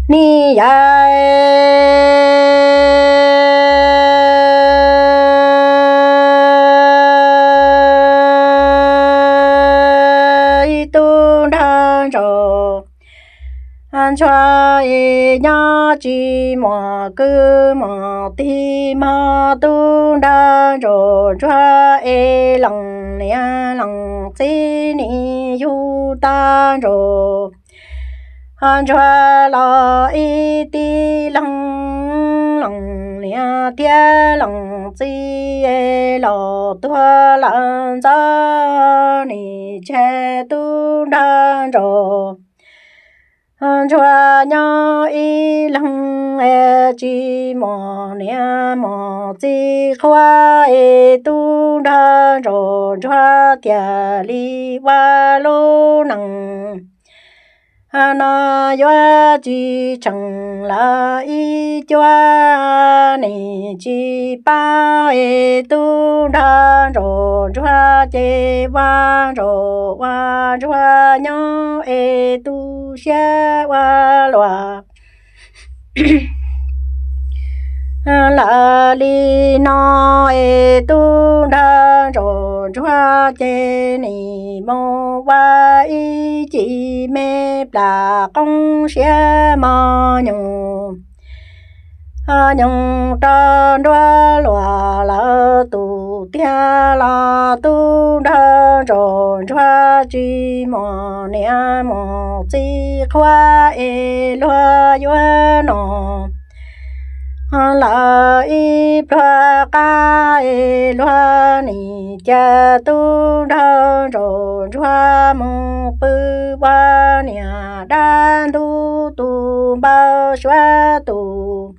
Nim yog ib tug nraug ntsuag, ntsuag es nyob tsis muaj kwv muaj tij, muaj tub nraug ntsuag, ntsuag es lees niam lees txiv, nim yug tag ntsuag, ntsuag los ib tib leeg, lees niam thiab lees txiv los tuag lawm ntxov, nim tseg tub nraug ntsuag, ntsuag nyob ib leeg, tsis muaj niam muaj txiv qhuav es tub nraug ntsuag, ntsuag thiaj li ua lub neej no yuav tsis tsheej lawm ib cuab, nim tsis paub es tub nraug ntsuag, ntsuag ces ua ntsuag ua ntsuag nyob es tu siab ua luaj lawm li no es tub nraug ntsuag, ntsuag ces nim mus ua ib cim me plas qoob siab mos nyoos, nyoos rau nruab luag lawm tus tiag los tub nraug ntsuag, ntsuag tsis muaj niam muaj txiv qhuav es luag yuav noj lawm ib pluag qab es luag nim cia tub nraug ntsuag, ntsuag mus pw ua niam dab ntub tus npawg suav tus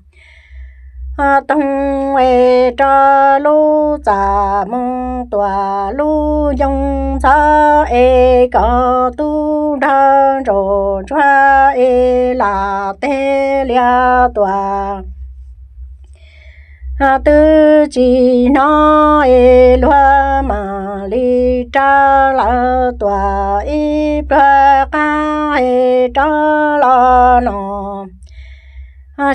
toog es rau lub txaj mus tuam lub ncoo ntxhov es kom tub nraug ntsuag, ntsuag es lam teb lias tuam twb tsis hnov es luag mam li rov lawv tuam ib pluag qab es rov los no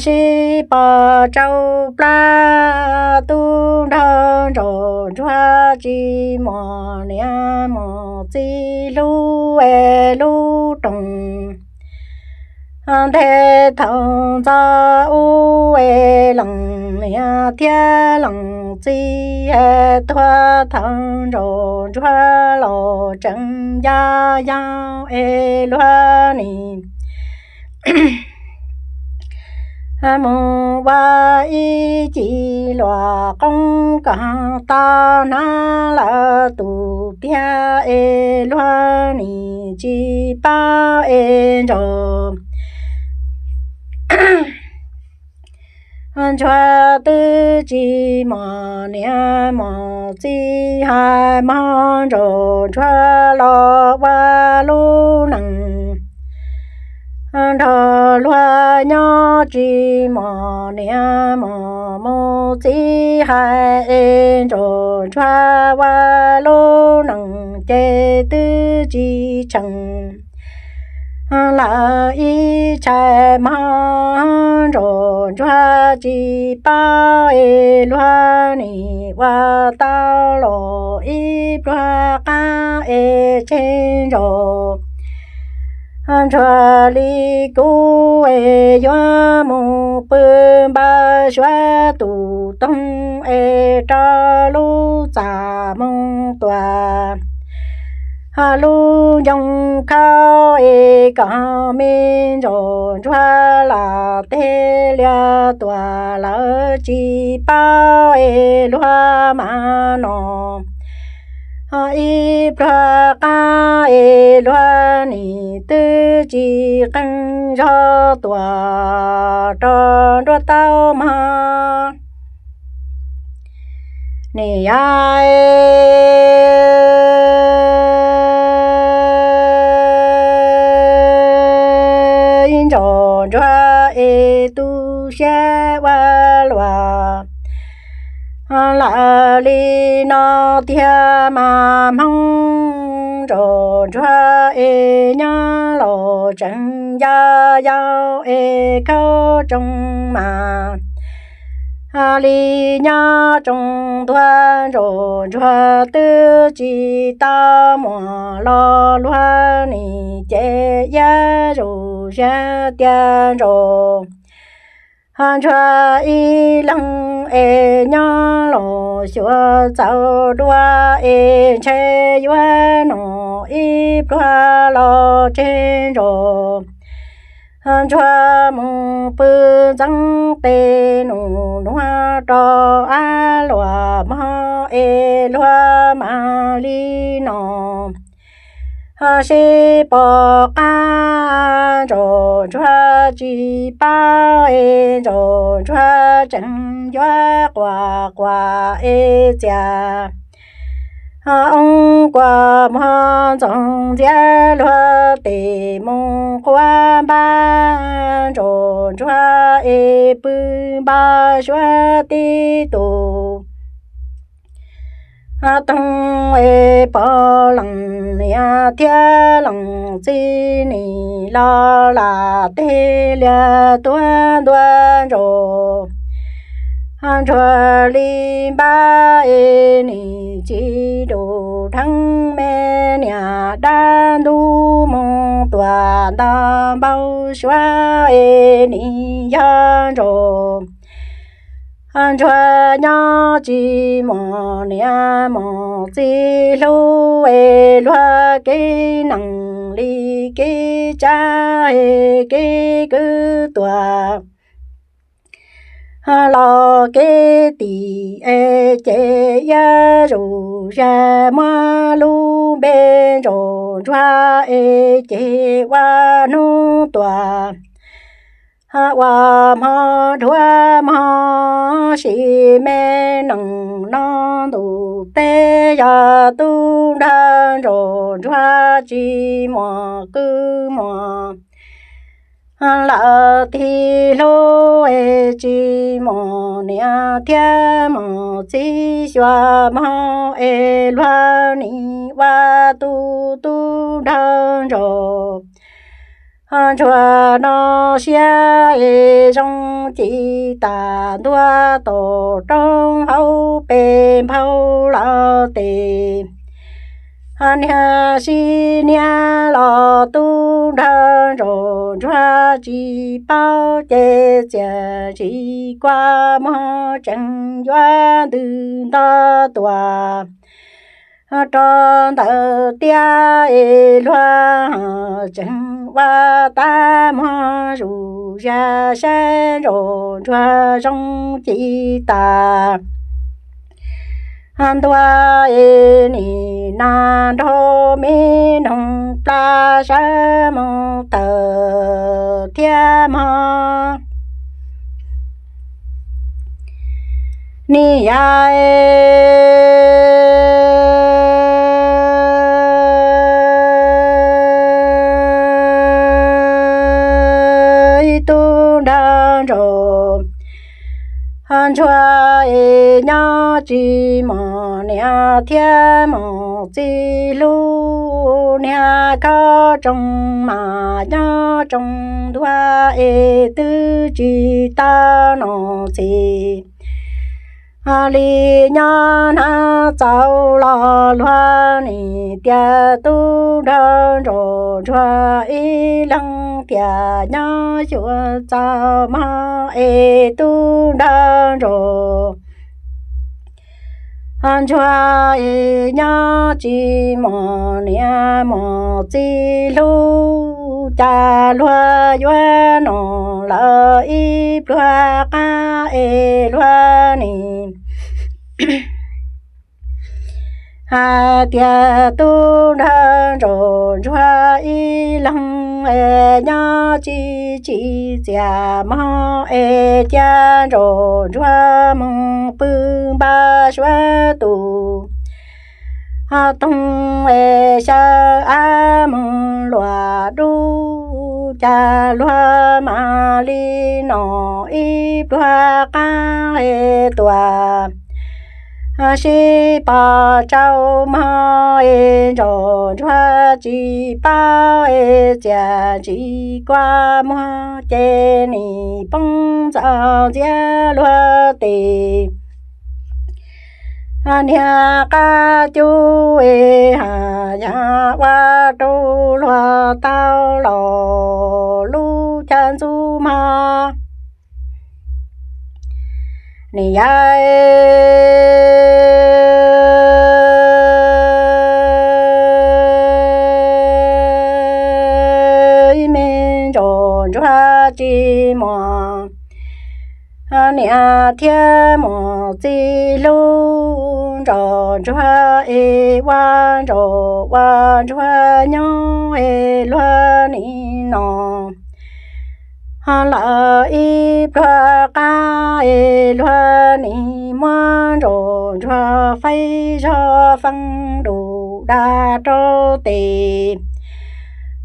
sib pom tsau plab, tub nraug ntsuag, ntsuag tsis muaj niam muaj txiv hlub es lub rooj ntej thaum ntxov ub es lees niam thiab lees txiv es tuag thaum ntsuag, ntsuag los tseem yaj yau es luag nim mus ua ib cim luam qoob kom tau hnab lawm tus tiag es luag nim tsis paub es ntsuag, ntsuag twb tsis muaj niam muaj txiv hais mog ntsuag, ntsuag los ua lub neej nrog luag nyob tsis muaj niam muaj txiv hais es ntsuag, ntsuag ua lub neej ces twb tsis tsheej lawm ib tshais mog ntsuag, ntsuag tsis paub es luag nim ua tau los ib pluag qab es tseg ntsuag, ntsuag li kuv es yuav mus pw npawg suav tus toog es rau lub txaj mus tuam lub ncoo khau es kom me ntsuag, ntsuag lam teb lias tuam lawv tsis paub es luag mas no ib pluag qab es luag nim twb tsis qeej zog tuam rau nruab taub mog. Nim yog ib ntsuag, ntsuag es tu siab ua luaj lawm li no tiag mas hmoob ntsuag, ntsuag es nyob los tseem ncaj yau es khaub tsoom mas li nyob tsoom ntuag ntsaum ntsuag twb tsis tau muaj los luag nim ces iab zus zag tias ntsaum ntsuag ib leeg es nyob los xyuas txaus dua es ntshe yuav noj ib pluag los tseg ntsaum ntsuag mus pw ntxeev tes nus nuav rau av luag mog es luag mam li noj seb puas qab. Ntsaum ntsuag tsis paub es ntsaum ntsuag tseem yuav quas quas es txias oob kua muag ntxoov ntxiab luag tes mus quab npab. Ntsaum ntsuag es pw npab suav tib tug toog es pom leej niam thiab leej txiv nim los lam teg lias tuab ntua ntsaum ntsuag li npab es nim tsis dum dheev me niam dab ntub mus tuam nto npau suav es nim yog ntsaum ntsuag nyob tsis muaj niam muaj txiv hlub es luag kev neeg li kev tsab es kev kwv tuag los kev tim es ces iab zus zag muab lub npe ntsaum ntsuag es ces ua hnub tuam ua hmo dhuav hmo sim me neej no ntuj teb yog tub nrag ntsaum ntsuag tsis muaj kwv muaj lawv tig hlub es tsis muaj niam thiab muaj txiv xyuas mog es luag nim ua tus tub nrag ntsaum ntsuag no siab es zoo ci tas ntua tau roob hauv pes nphau lawm tes niag sib niag los tub nrag ntsaum ntsuag tsis paub ces txias tsis kua muag tseem yuav ntws nto tuam rau ntawm tiab es luag tseem ua tab muag zus zag saib ntsaum ntsuag zoo ci tas ntua es nim nag nrog me noog plab sawv mus tawm thiab mog. Nim yog ib tug nrag ntsaum ntsuag es nyob tsis muaj niam thiab muaj txiv hlub, niag khaub tsoom mas nyob tsoom ntuag es twb tsis tau noj txiv li nyob hnav txaus los luag nim tias tub nrag ntsaum ntsuag ib leeg tias nyob xyuas txaus mog es tub nrag ntsaum ntsuag es nyob tsis muaj niam muaj txiv hlub, cas luag yuav noj lawm ib pluag qab es luag nim hais tias tub nrag ntsaum ntsuag ib leeg es nyob tsis tsim txiaj mog es cia ntsaum ntsuag mus pw npaj suav tus toog es xyaw av mus luam dub, cas luag mam li noj ib pluag qab es tuam sib pom tsaus mog es ntsaum ntsuag tsis paub es txias ntsis kua muag ces nim poob ntxov ntxiab luag tes. Niag qab cub es ha yam ua rau luag tau los lub chaw ntxub mog. Nim yog ib me ntsaum ntsuag tsis muaj niam thiab muaj txiv hlub, ntsaum ntsuag es ua ntsaum ua ntsuag nyob es luag nim no ho lawm ib pluag qab es luag nim muab ntsaum ntsuag faib zog feeb dum dag rau tes.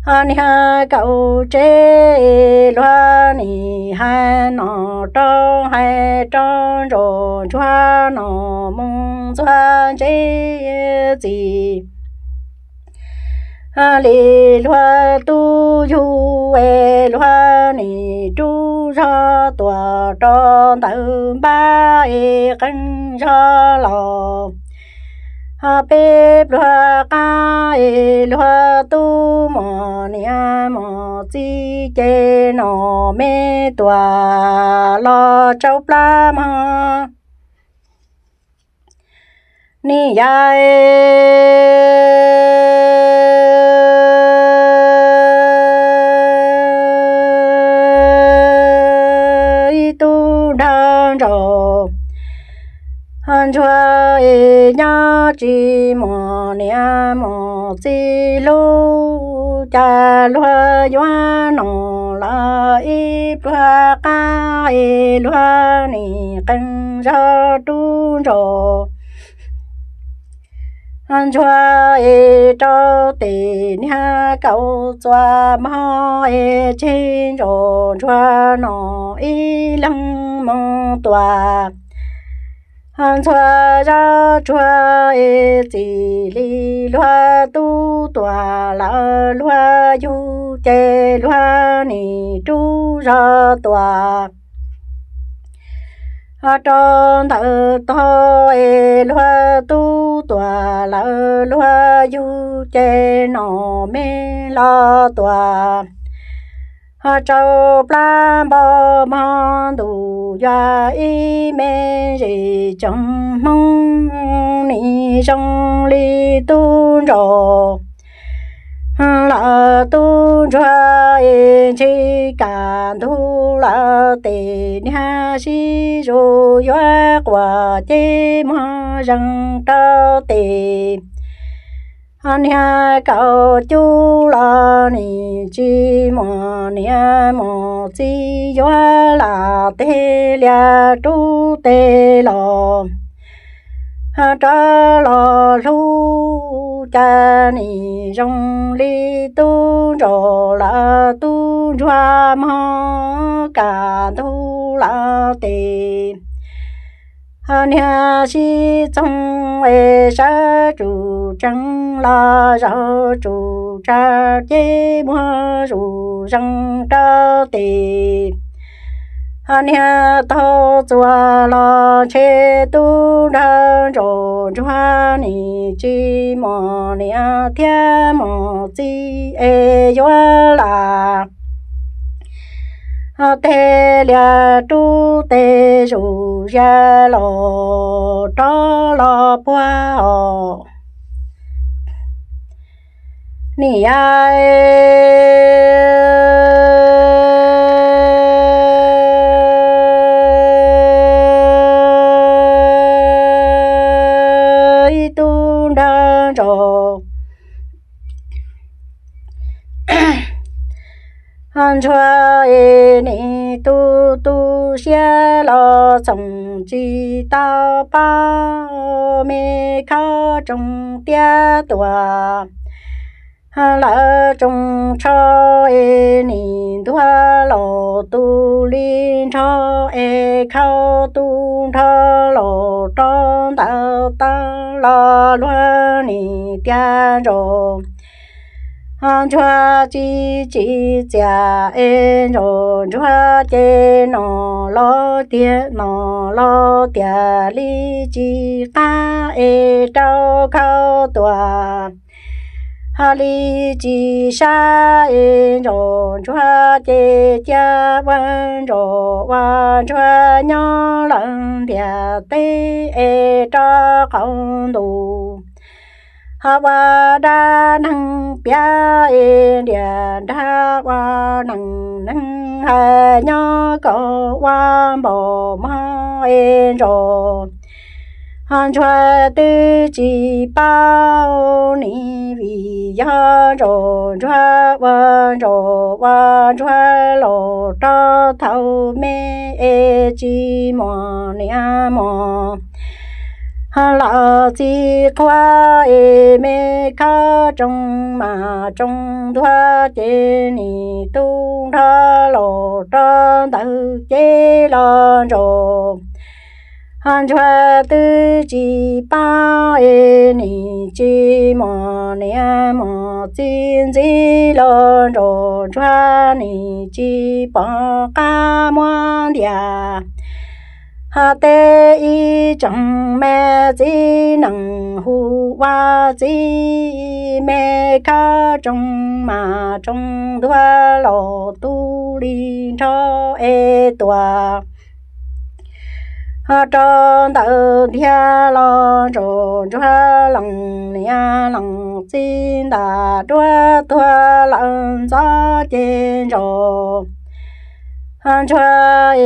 Ho niag kaum tsev luag nim hais no rau hais rau ntsaum ntsuag no mus ntxuag ntse txim li luag tub yug es luag nim rub zog tuam rau ntawm npab es qee zog los. Ho peb pluag qab es luag tub muaj niam muaj txiv ces no me tuam los tsau plab mog. Nim yog ib tug nrag ntsaum ntsuag es nyob tsis muaj niam muaj txiv hlub, cas luag yuav no los ib pluag qab es luag nim qee zog rub ntsaum ntsuag es rau tes niag kaum txuas mog es tseg ntsaum ntsuag no ib leeg mus tuam ntxuag zog tsuag es txim li luag tub tuam lawm luag yug ces luag nim rub zog tuam rau ntawm tog es luag tub tuam lawm luag yug ces no me los tuam ho tsau plab npau mog. Ntuj yog ib me zej tsoom Hmoob, nim zoo li tub ntsaum lawm tub ntsuag es ntshis kam ntug lawm tes niag sib zus yuav quas ces muag zees rau tes. Niag kaum cub los nim tsis muaj niam muaj txiv yuav lam teg lias rub tes los rov los hlub, cas nim zoo li tub ntsaum lawm tub ntsuag mog kam ntug lawm tes. Niag sib txoog es sawv tsum tsees los zaum tsum tsa ces muag zuj zees rau tes. Niag taug txuas los ntshe tub nrag ntsaum ntsuag nim tsis muaj niam thiab muaj txiv es yuav lam teg lias rub tes zuj zus los rov los puag os. Nim yog ib tug nrag ntsaum ntsuag es nim tu tu siab los txhoov tsis tau paub me khaub tsoom tiab tuam lawv tsoos tsho es nim ntuag los tu li nrho es khaub tu nrho los rau ntawm los luag nim tias ntsaum ntsuag tsis tsim txiaj es ntsaum ntsuag ces nom los tiag, nom los tiag li tsis qab es rau khau tuag. Ho li tsis sab es ntsaum ntsuag ces cia ua ntsaum ua ntsuag nyob lawm ntiaj teb es rau qaum ntuj. Ho ua dab neeg piav es ntiaj nrag ua neeg, neeg hais nyob kom ua npaum mog es ntsaum ntsuag twb tsis paub ni, vim yog ntsaum ntsuag ua ntsaum ua ntsuag los rau thaum me es tsis muaj niam muaj laus, txiv qhua es me khab tsoo mas tsoo ntuag ces nim tu nrho los rau ntawd ces los ntsaum ntsuag twb tsis paub es nim tsis muaj niam muaj txiv, ntxiv los ntsaum ntsuag nim tsis pom qab muab ntiag. Ho teb ib tsoom me txiv neej hu ua txiv, me khab tsoo mas tsoo ntuag los tu li nrho es tuag. Ho rau ntawd ntiag los ntsaum ntsuag lees niam lees txiv ntam duab tuag lawm ntxov ces ntsaum ntsuag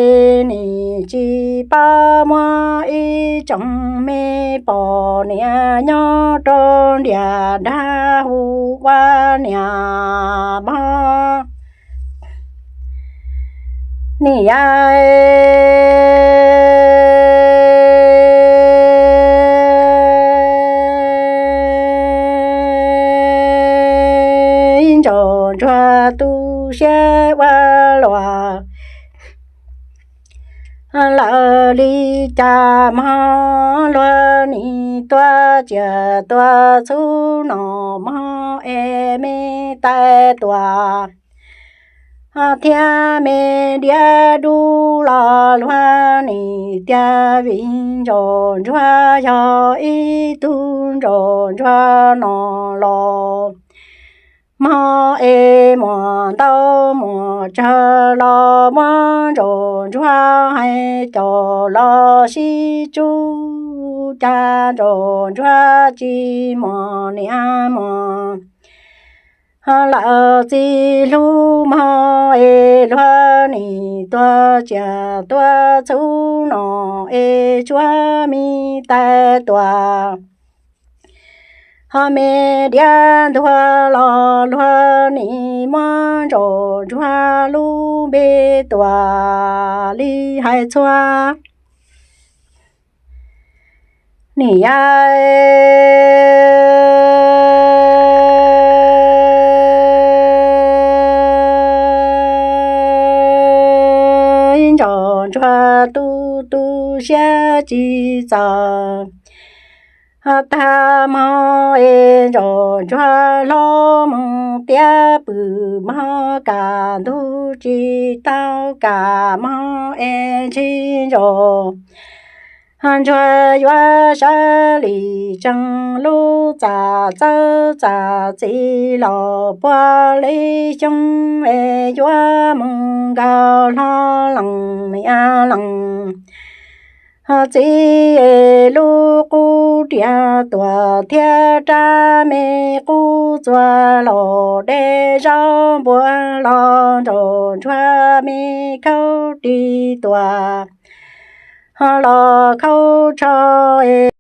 nim tsis paub muab ib tsoom me poj niam nyob rau ntiaj nrag hu ua niam mog. Niam yau, ntsaum ntsuag tu siab ua luaj lawm li cas mog, luag nim tuaj tsiaj tuaj txhub no mog es me tais tuaj thiab me diab dub los luag nim tiag, vim ntsaum ntsuag yog ib tug ntsaum ntsuag no los mog es muaj ntau muaj tsawg los muab ntsaum ntsuag hais caum los sib tsuj, cas ntsaum ntsuag tsis muaj niam muaj laus, txiv hlub mog es luag nim tuaj tsiaj tuaj txhub no es tsuab me tais tuaj. Ho me diab ntuag los luag nim muab ntsaum ntsuag lub npe tuaj li hais txhua. Niam yau, ntsaum ntsuag tu tu siab tsis txawj tag mog es ntsaum ntsuag hlob mus tiav pw mog, kaj ntug tsis tau kaj mog es ntshis ntsaum ntsuag yuav sawv li tsees lub txaj txawb txaj txiv los puag li xyoo es yuav mus nkaum hlo lees niam lees txiv es lub qub riam tuaj thiab rab me qub txuas los dej zaub npua los ntsaum ntsuag me khaub ris tuaj ho los khaub tsho es